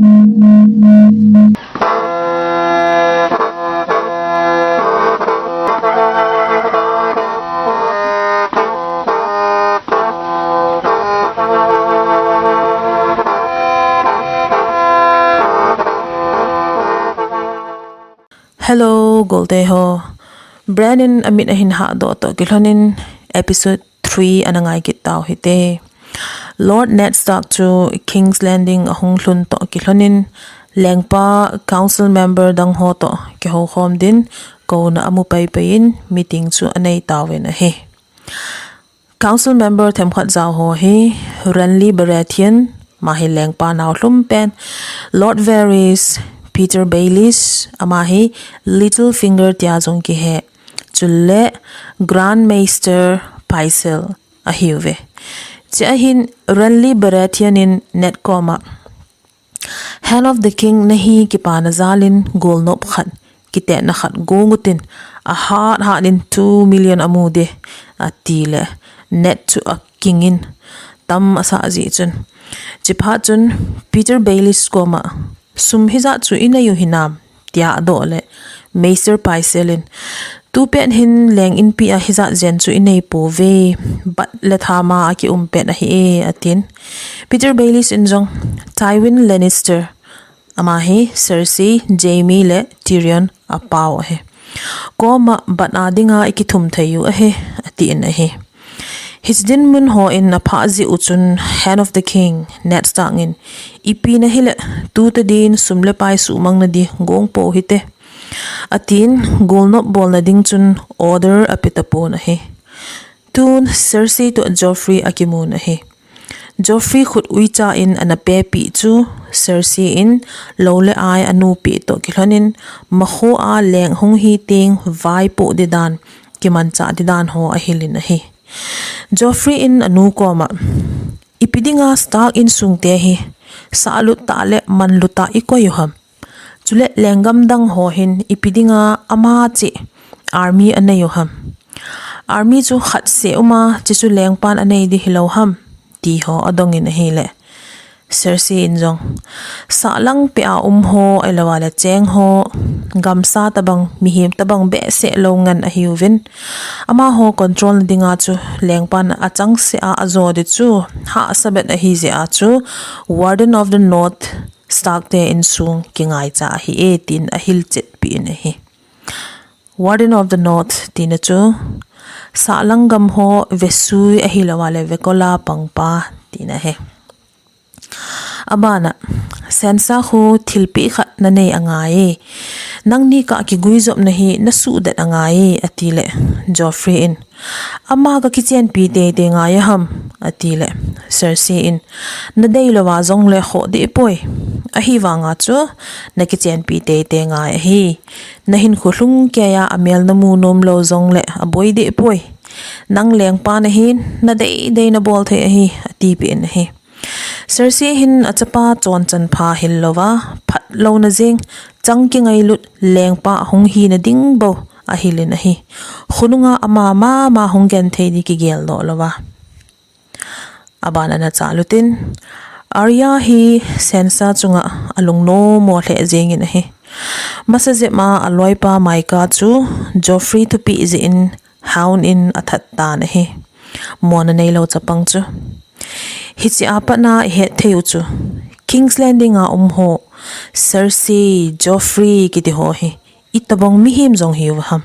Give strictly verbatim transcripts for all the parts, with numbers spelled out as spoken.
Hello, golte ho. Bran in amit ahin hahdoh toh kilhonin episode three ana ngai kit tau hite. Lord Ned Stark chu King's Landing ahung lhun toh kilhonin lengpa council member dang ho toh kihoukhom din kouna amu paipai in meeting chu anei tauvin ahi. Council member themkhat jao ho hi Renly Baratheon, ama hi lengpa nao lhum pen, Lord Varys, Petyr Baelish, ama hi Littlefinger tia jong kihe, chule Grand Maester Pycelle ahiuve. Chea hin Renly Baratheon in Ned koma, Hand of the King nahi kipana jalin golnop khat, kitetna khat gong utin, ahat hat in two million amu de, ati le Ned chu akingin tam asah jeh chun. Chiphat chun Petyr Baelish koma, sum hijat chu inei u hinam, tia adoh le Maester Pycelle in, tupet hin leng inpi a hijat jen chu inei pouve, bat le thama akium pet ahi e, atin. Petyr Baelish in jong, Tywin Lannister, ama hi Cersei, Jaime le Tyrion apau ahi, koma bat a dinga ikithum thei u ahi, atin ahi. Hiche dinmun hon aphah jeh u chun Hand of the King, Ned Stark in, ipi nahile, tutadin sum le pai suhmang nadi gong pou hite, atin, golnop bolna ding chun order ape tapon ahi. Tun Cersei toh Joffrey akimun ahi. Joffrey khut uicha in ana pehpeh chu Cersei in lou le ai anu peh toh kilhonin makho a leng hung hi teng vaipoh didan, kimanchah didan ho ahilin ahi. Joffrey in anu koma, ipi dinga Stark insungte hi sahlut tah le manlut a ikoi u ham? Chule lenggam dang ho hin ipi dinga ama cheh army anei u ham? Army chu khat seh uma, chuchu lengpan anei di hilou ham? Ti ho adongin ahile Cersei in jong, sahlang peh a um ho, ahilou le cheng ho, gamsa tabang, mihem tabang behseh lou ngen ahiuvin, amaho control na dinga chu lengpan achangseh a ajo di chu hahsa bet ahi jeh a chu Warden of the North, Stark te insung kingaicha ahi e, tin ahilchetpeh in ahi. Warden of the North tina chu sahlang gam ho vesui ahilou le vekola pangpa tina ahi. Abana, Sansa khu thilpeh khat nanei angai e. Nangni kah kiguijopna hi nasuhdet angai e, ati le Joffrey in, ama kakichenpi teitei ngai a ham, ati le Cersei in, nadei louva jongle khoh deh poi. Ahivanga chu nakichenpi teitei ngai ahi. Nahinkho lhungkeiya amel namu nom lou jongle aboi deh poi. Nang lengpa nahin, nadei dei nabol thei ahi, atipeh in ahi. Cersei hin achapa chonchan pha hil louva, phatlouna jeng, chang kingailut lengpa ahung hina ding bou ahilin ahi. Khonunga ama mama hung genthei di kigeldoh louva. Aban ana chalutin, Arya hi Sansa chunga alungnommo lheh jengin ahi. Masa jep a aloipa Mycah chu Joffrey thupeh jeh in Hound in athat tan ahi. Mona neilou chapang chu. Hichea pat a ihet thei u chu, King's Landing a um ho, Cersei, Joffrey kiti ho hi itobang mihem jong hiuva ham?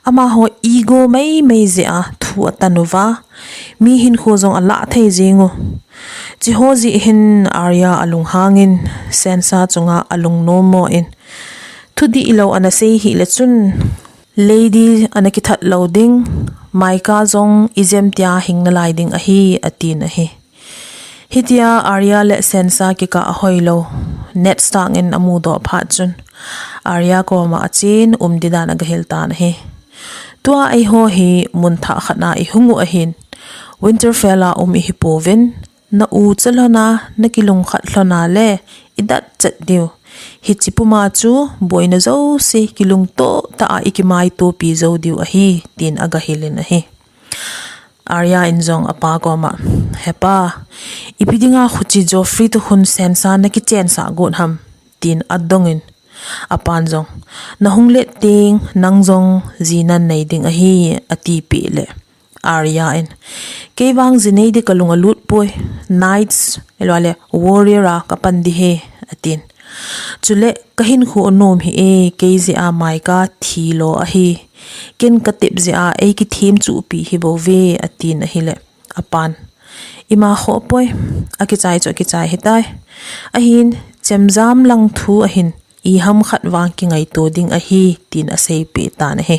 Amaho ego meimei jeh a thu atan uva, mi hinkho jong alah thei jeng u. Chiho jeh hin Arya alunghangin, Sansa chunga alungnommo in, thudihlou ana sei hih le chun, Lady ana kithat lou ding, Mycah jong ijemtia hing nalai ding ahi, atin ahi. Hitia Arya le Sansa kikah ahoilou Ned Stark in amudoh phat chun, Arya koma achen umdi dan agahil tan ahi. Tua eiho hi mun thah khat a ihung u ahin, Winterfell a um ihipouvin, na ucha lhona, nakilungkhat lhona le idatchet diu. Hiche puma chu boina jouse kilungtoh tah a ikimaitopi jou diu ahi, tin agahilin ahi. Arya in jong apa koma, "Hepa, ipi dinga khuche Joffrey toh khun Sansa nakichensa got ham?" tin adongin, apan jong, "Nahung let teng nang jong ji nanei ding ahi," atipeh le Arya in, "Kei vang ji nei di kalung alut poi, knights, ahilou le warrior a kapan di ahi," atin. "Chule kahinkho anom hih e, kei jeh a Mycah thilo ahi. Ken katep jeh a eikithem chuhpi hi bouve," atin ahile, apan, "Ima khoh poi, akichai chu akichai hitai. Ahin, chemjam lang thu ahin, iham khat vang kingaito ding ahi," tin aseipeh tan ahi.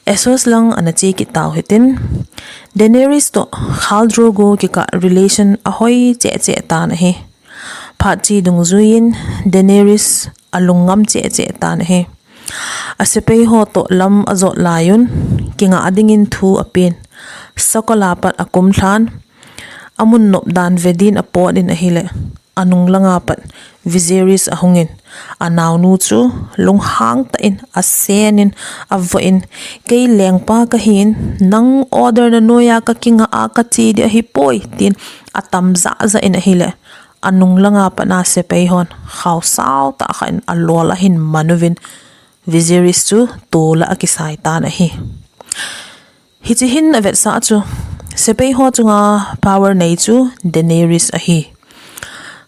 Essos lang ana che kit tau hitin, Daenerys toh Khal Drogo kikah relation ahoi cheh cheh tan ahi. Phat che dungjuiyin Daenerys alung ngam cheh cheh tan ahi. Asepai ho toh lam ajot laiyun, kingah dingin thu apen. Sakol a pat akum lhan, amun nop dan ve din apot in ahile, anung langa pat Viserys ahungin, anaonu chu lunghang tah in asenin, avoh in, "Kei lengpa kahin, nang order na noiya kakingah a kache di ahipoi," tin atam jah jah in ahile, anung langa pat a sepai hon khaosao tah khat in alol ahin man uvin, Viserys chu tol a akisai tan ahi. Hiche hin avetsah chu, sepai ho chunga power nei chu Daenerys ahi.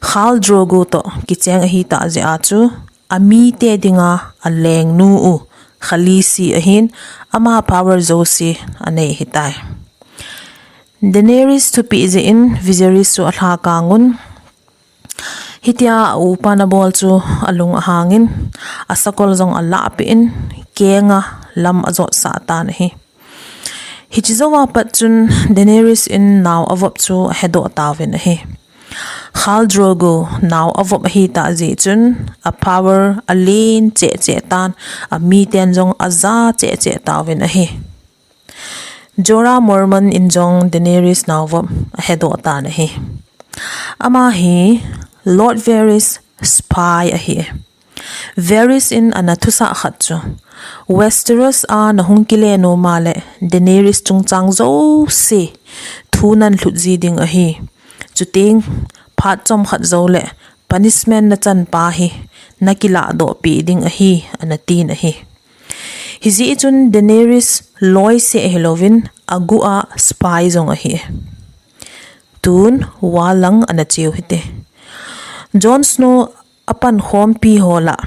Khal Drogo toh kicheng ahitah jeh a chu, amite dinga alengnu u Khaleesi ahin, ama power jouse anei hitai. Daenerys thupeh jeh in Viserys chu alhakang un, hitia a upan abol chu alung ahangin, asakol jong alahpeh in, kenga lam ajotsah tan ahi. Hiche jouva pat chun Daenerys in nao avop chu ahedoh tauvin ahi. Khal Drogo nao avop ahitah jeh chun, a power alen cheh cheh tan, amiten jong aja cheh cheh tauvin ahi. Jorah Mormont in jong Daenerys naovop ahedoh tan ahi. Ama hi Lord Varys spy ahi. Varys in ana thusah khat chu, Westeros a nahung kile nom a le Daenerys chungchang jouse thu nan lhut ji ding ahi. Chuteng phat chomkhat jou le punishment nachan pa hi nakiladoh peh ding ahi, ana tin ahi. Hijeh chun Daenerys loi seh hilouvin aguh a spy jong ahi. Tun wall lang ana cheu hite. Jon Snow apankhompi ho lah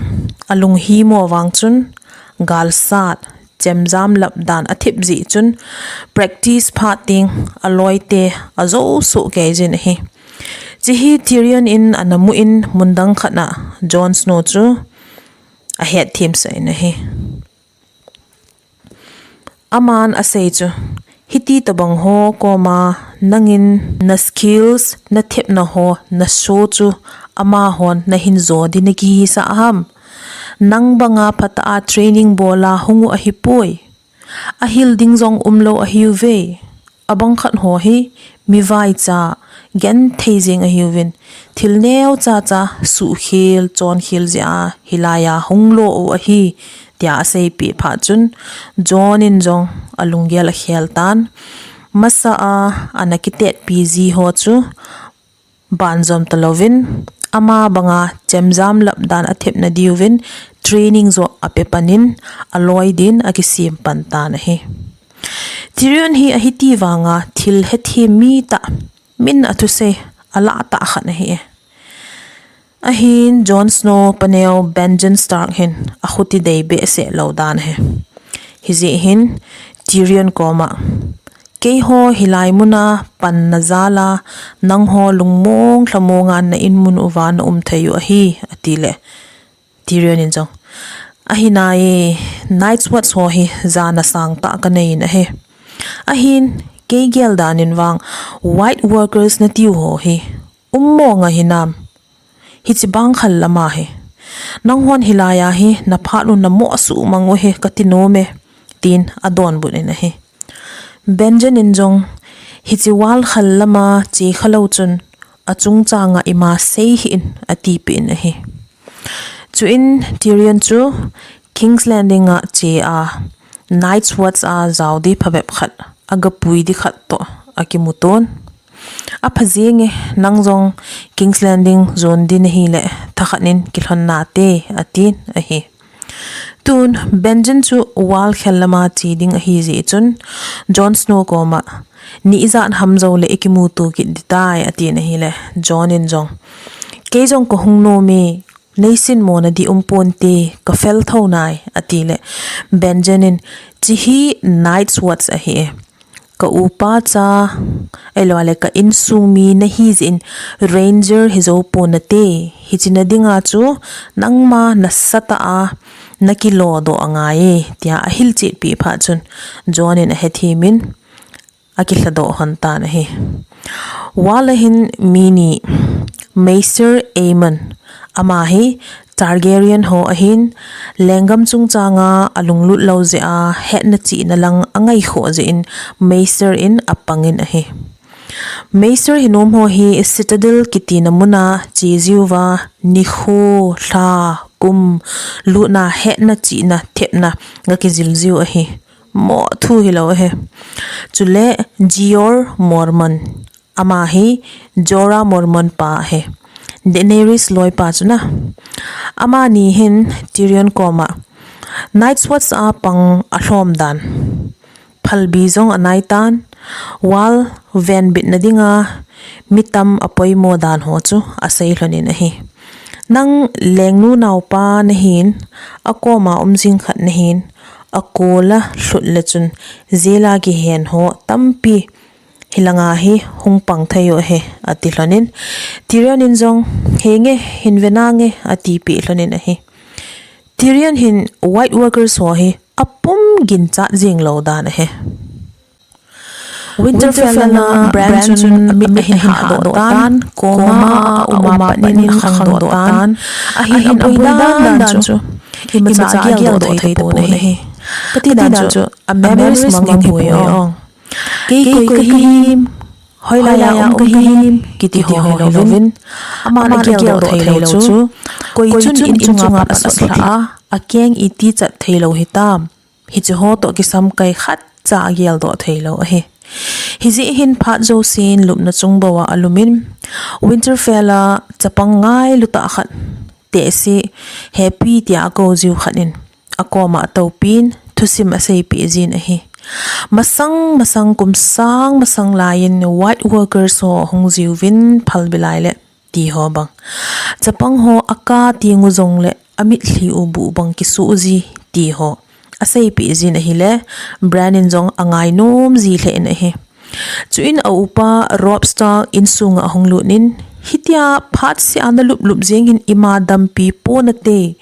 alunghimo vang chun galsat, chemjam lap dan athep jeh chun practice phat teng aloite ajou soh kei jin ahi. Hiche hi Tyrion in ana mu in mun dang khat a Jon Snow chu ahet themsah in ahi. Aman asei chu, hiti tobang ho koma nangin na skills, nathepna ho, na show chu amahon nahin jo di nakihisah ham? Nang banga phatah a training bol a hung u ahipoi. Ahil ding jong umlou ahiuve. Abang khat ho hi mi vaicha, genthei jeng ahiuvin, thil neocha cha suhkhel, chonkhel jeh a hilai a hung lo u ahi, tia aseipeh phat chun, Jon in jong alunggel akhel tan. Masa a ana kitetpi ji ho chu banjom talouvin, ama banga chemjam lap dan athepna diuvin training joh ape pan in, aloi din akisem pan tan ahi. Tyrion hi ahiti vanga thil hethem mi tah, min athusei alah tah khat ahi e. Ahin Jon Snow paneo Benjen Stark hin akhuti dei behseh lou dan ahi. Hijeh hin Tyrion koma, keiho hilai muna panna jal a nangho lungmong lhamong a na inmun uva na um thei u ahi, atile, Tyrion in jong, ahi nai, Night's Watch ho hi jana sangtah kanei in ahi. Ahin, kei gel dan in vang, White Walkers natiu ho hi um mong ahi nam? Hiche bang khal lama hi, nanghon hilai a hi naphat u namoh suhmang u hi kati nom e, tin adonbut in ahi. Benjen in jong, hiche wall khal lama che khalou chun, achungchang a ima sei hih in, atipeh in ahi. Chuin Tyrion chu King's Landing a che a, Night's Watch a jao di phabep khat agapui ding khat toh akimuton. Apha jenge, nang jong King's Landing jon ding nahile, thakhat in kilhon nate, atin ahi. Tun, Benjen chu Wall khel lama che ding ahi jeh chun, Jon Snow koma, ni ijat ham jouleh ikimuto kit ding tai, atin ahile, Jon in jong, kei jong kahung nom e, neisin mona ding umponte, kafel tho nai, atile, Benjen in, chehi Night's Watch ahi e. Ka upa cha, ahilouleh ka insung mi nahi jeh in Ranger hijou ponate, hiche na dinga chu nangma nasatah a nakilodoh angai e, tia ahilchetpi phat chun Jon in ahethem in akilhadoh lhon tan ahi. Wall a hin mi ni, Maester Aemon, ama hi Targaryen ho ahin, lenggam chungchanga alunglut lou jeh a, hetna chihna lang angaikhoh jeh in Maester in apangin ahi. Maester hinom ho hi Citadel kitina muna chejiuva, nikho, lha, kum, lutna, hetna chihna, thepna, gakijil jiu ahi. Moh thu hilou ahi. Chule Jeor Mormont, ama hi Jorah Mormont pa ahi. Daenerys loipa chu na. Amani hin Tyrion koma Night's Watch a pang alhom dan, phalbi jong anaitan, Wall venbitna dinga mi tam apoimo dan ho chu asei lhonin ahi. Nang lengnu naopa nahin, akoma um jing khat nahin, akola lhut le chun jail a kihen ho tampi hilanga hi hung pang thei u ahi, ati lhonin, Tyrion in jong, henge, hin ve nange, atipeh lhonin ahi. Tyrion hin White Walkers ho hi apum ginchat jing lou dan ahi. Winterfell a Bran chun amit ahin hahdoh tan, koma a um a pat in akhangdoh tan, ahin aboi dan dan chu imacha ageldoh thei tapon ahi. Kati dan chu a memories mang hipoi ong. Kei koi kahim, hoilai a um kahim, kiti ho hilouvin, aman ageldoh theilou chu, koi chun in chunga pat asot lha a, akeng iti chat theilou hitam. Hiche ho toh kisamkai khatcha ageldoh theilou ahi. Hijeh hin phat jousen lupna chung bou a alumin, Winterfell a chapang ngailu tah khat, tehse, hepi tia akou jiu khat in akoma atoupin thusim aseipeh jin ahi. Masang masang kum sang masang laiyin White Walkers ho ahung jiuvin phalbi lai le, ti ho bang. Chapang ho aka teng u jongle amitlhi u buh bang kisuh ji, ti ho aseipeh jin ahile, Bran in jong angainom ji lheh in ahi. Chuin a upa Robb Stark insunga ahung lut in, hitia phatseh a nalup lup jeng hin ima dampi ponate,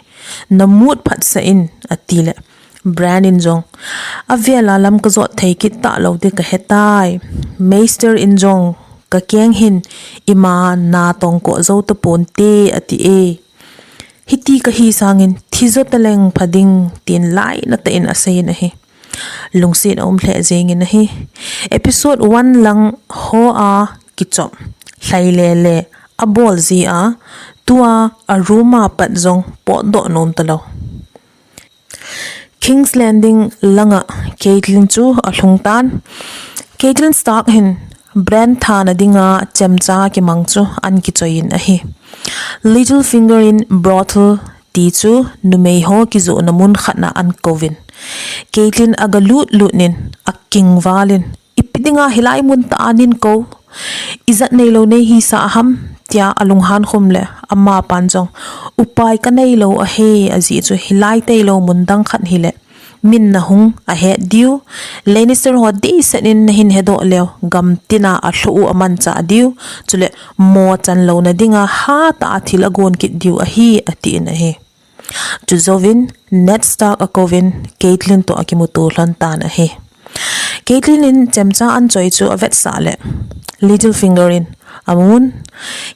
namut phatsah in, atile, Bran in jong, avel a lam kajot thei kit talou ding kahetai. Maester in jong, kakeng hin ima natong koh jou taponte, ati e. Hiti kahi sangin, thi jo taleng pha ding, tin lainatah in aseiyin ahi. Lungset aum lheh jengin ahi. Episode one lang ho a kichop, lhailele abol jeh a, tua a room a pat jong potdoh nom talou. King's Landing langa Catelyn chu alhung tan. Catelyn Stark hin Bran thana dinga chemcha kimang chu ahin kichoiyin ahi. Littlefinger in brothel ti chu numei ho kijohna mun khatna ahin kouvin, Catelyn agalut lut in, akingval in, ipi dinga hilai mun tah a neikou, ijat neilou neihisah ham, tia alunghan khum le, amapan jong, upai kaneilou ahi, ajeh chu hilai tailou mun dang khat hile, min nahung ahet diu, Lannister ho dehset in nahin hedoh leu, gamtina alhoh u amanchah diu, chule mo chanlouna dinga hatah a thil agon kit diu ahi, atin ahi. Chujouvin Ned Stark akouvin Catelyn toh akimuto lhon tan ahi. Catelyn in chemcha ahin choi chu avetsah le, Littlefinger in amun,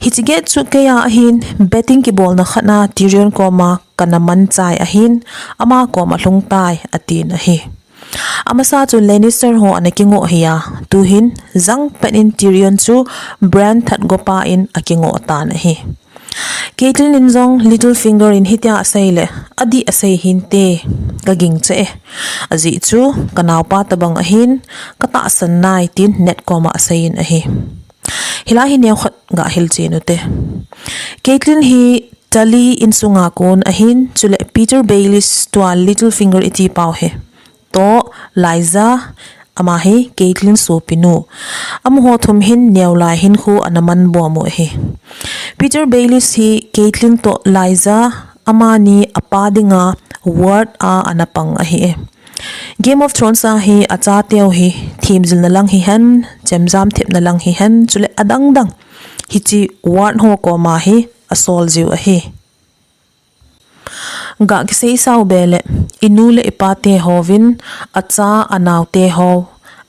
hiche gate chu keia ahin, betting kibolna khatna Tyrion koma kana manchai ahin, ama koma lhungtai, atin ahi. Amasa chu Lannister ho ana kingoh hia, tuhin jangpet in Tyrion chu Bran thatgopa in akingoh tan ahi. Caitlyn in jong Littlefinger in hitia asei le, adih asei hinte, kaging cha e. Ajeh chu, kanaopa tabang ahin, katahsan nai tin Ned koma asei in ahi. Hilai hi neokhat gahil chen ute. Caitlyn hi Tully insunga kon ahin, chule Peter Baelish tua Littlefinger iti pau hi. Toh, Lysa, ama hi Caitlyn sopinu. Amaho thum hin neolai hinkho ana man bom u ahi. Peter Baelish hi Caitlyn toh Lysa, amani apa dinga ward a ana pang ahi e. Game of Thrones a hi achateu hi themjilna lang hihen, chemjam thepna lang hihen, chule adangdang hiche ward ho koma hi asol jiu ahi. Gah kisei sao be le, inu le ipate hovin, acha anaote ho,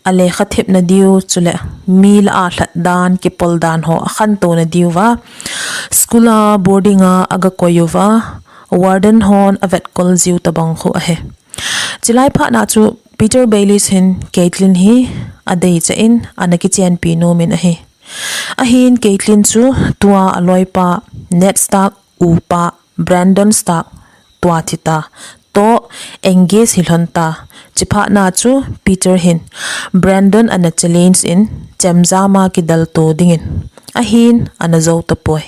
alekha thepna diu, chule mi lah a lhat dan, kipol dan ho akhantou na diuva, school a boarding a agakoi uva, warden hon avetkol jiu tabang khu ahi. Chilai phat na chu Peter Baelish hin Caitlyn hi adei cha in ana kichenpi nom in ahi. Ahin Caitlyn chu tua aloipa Ned Stark upa Brandon Stark tua thita toh engage hilhon ta. Chiphat na chu Peter hin Brandon ana challenge in chemjam a kidalto dingin ahin ana jou tapoi.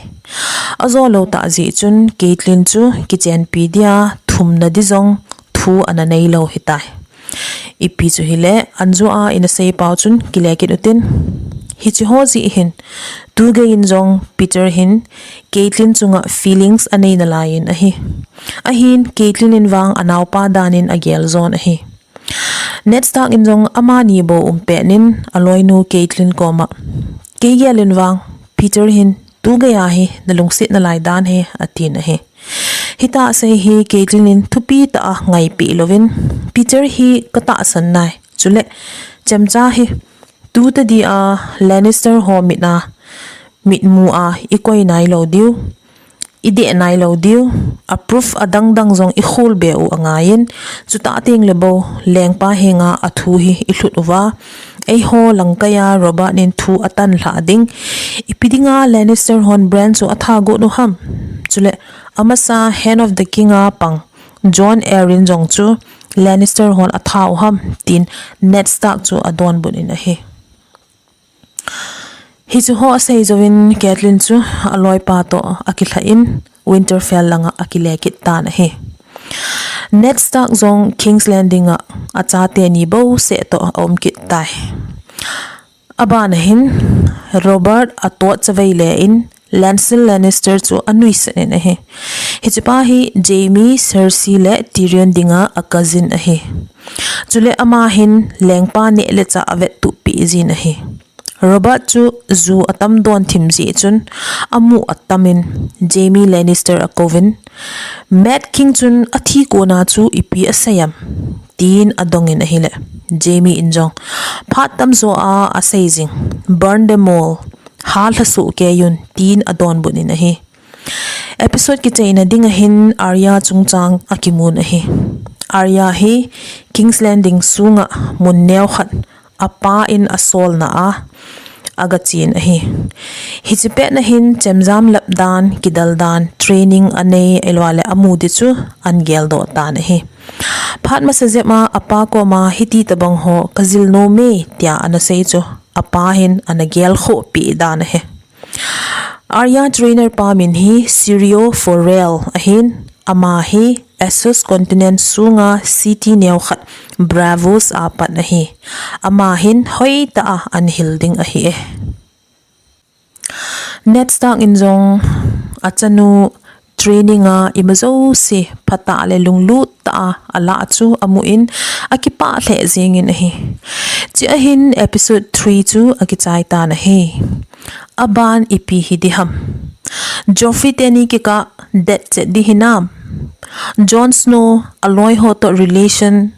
Ajou lou tah jeh chun Caitlyn chu kichenpi dia thumna di jong thu ana neilou hitai. Ipi chu hile, anjo a ina sei pau chun kile kit utin. Hiche ho jeh hin, tugei in jong Peter hin Caitlyn chunga feelings anei nalai in ahi. Ahin Caitlyn in vang anaopa dan in agel jon ahi. Ned Stark in jong amani bou um pet in aloinu Caitlyn koma, kei gel in vang Peter hin tugei a hi nalungset nalai dan hi atin ahi. Hitia asei hi Caitlyn in thupi tah a ngaipi louvin, Peter hi katahsan nai. Chule, chemcha hi, tutadi a Lannister ho mit a, mitmu a, ikoi nailou diu, ideh nailou diu, a proof adangdang jong ikhol be u angaiyin, chutah teng le bou, lengpa henga athu hi ilhut uva, eiho langkaiya Robert in thu atan lha ding, ipi dinga Lannister hon Bran chu atha got u ham. Chule, amasa Hand of the King a pang, Jon Arryn jong chu Lannister hon atha u ham, tin Ned Stark chu adonbut in ahi. Hichu ho asei jouvin Catelyn chu aloipa toh akilhah in Winterfell langa akile kit tan ahi. Ned Stark jong King's Landing a achate ni bouseh toh aum kit tai. Abana hin Robert atot chavei le in Lancel Lannister chu anuisat in ahi. Hichepa hi Jaime, Cersei le Tyrion dinga a cousin ahi. Chule ama hin lengpa neh le chah avettup peh jin ahi. Robert chu ju atam don thim jeh chun amu atam in Jaime Lannister akouvin, Mad King chun athi kona chu ipi asei am, tin adong in ahile, Jaime in jong phat tamjo a asei jing, Burn them all, halha soh kei un, tin adonbut in ahi. Episode kichaina dinga hin Arya chungchang akimun ahi. Arya hi King's Landing sunga mun neokhat apa in asolna a agachen ahi. Hiche petna hin chemjam lap dan, kidal dan, training anei, ahilouleh amu di chu ahin geldoh tan ahi. Phat masa jep a apa koma hiti tobang ho kajil nom e tia anasei chu apa hin ana gelkhoh peh dan ahi. Arya trainer pa min hi Syrio Forel ahin, ama hi Essos continent sunga city neokhat Braavos a pat ahi. Ama hin hoitah a ahin hil ding ahi e. Ned Stark in jong achanu training a ima jouse phatah le lunglut tah a alah chu amu in akipah lheh jeng in ahi. Chua hin episode three chu akichai tan ahi. Aban ipi hi diham. Joffrey teni kikah det chet di hinam. Jon Snow aloi ho toh relation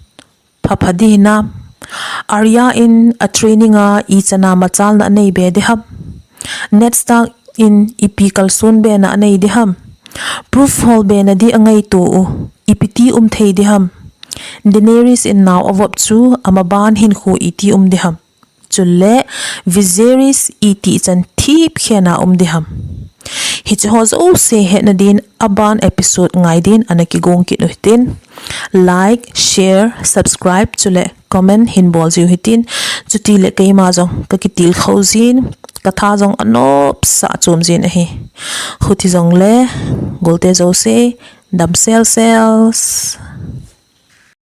phapha di hinam. Arya in a training a ichan a machalna anei be diham. Ned Stark in ipi kalson bena anei diham. Proof hol bena di angaito u. Ipi ti um thei diham. Daenerys in nao avop chu amaban hinkho iti um diham. Chule Viserys iti chan thip khen a um diham. Hiche ho jouse hetna din aban episode ngai din ana kigong kit u hitin. Like, share, subscribe chule comment hin bol jiu hitin. Chutile keima jong kakitilkhou jin, katha jong anopsah chom jin ahi. Huti jongle, golte jouse, damsel sel.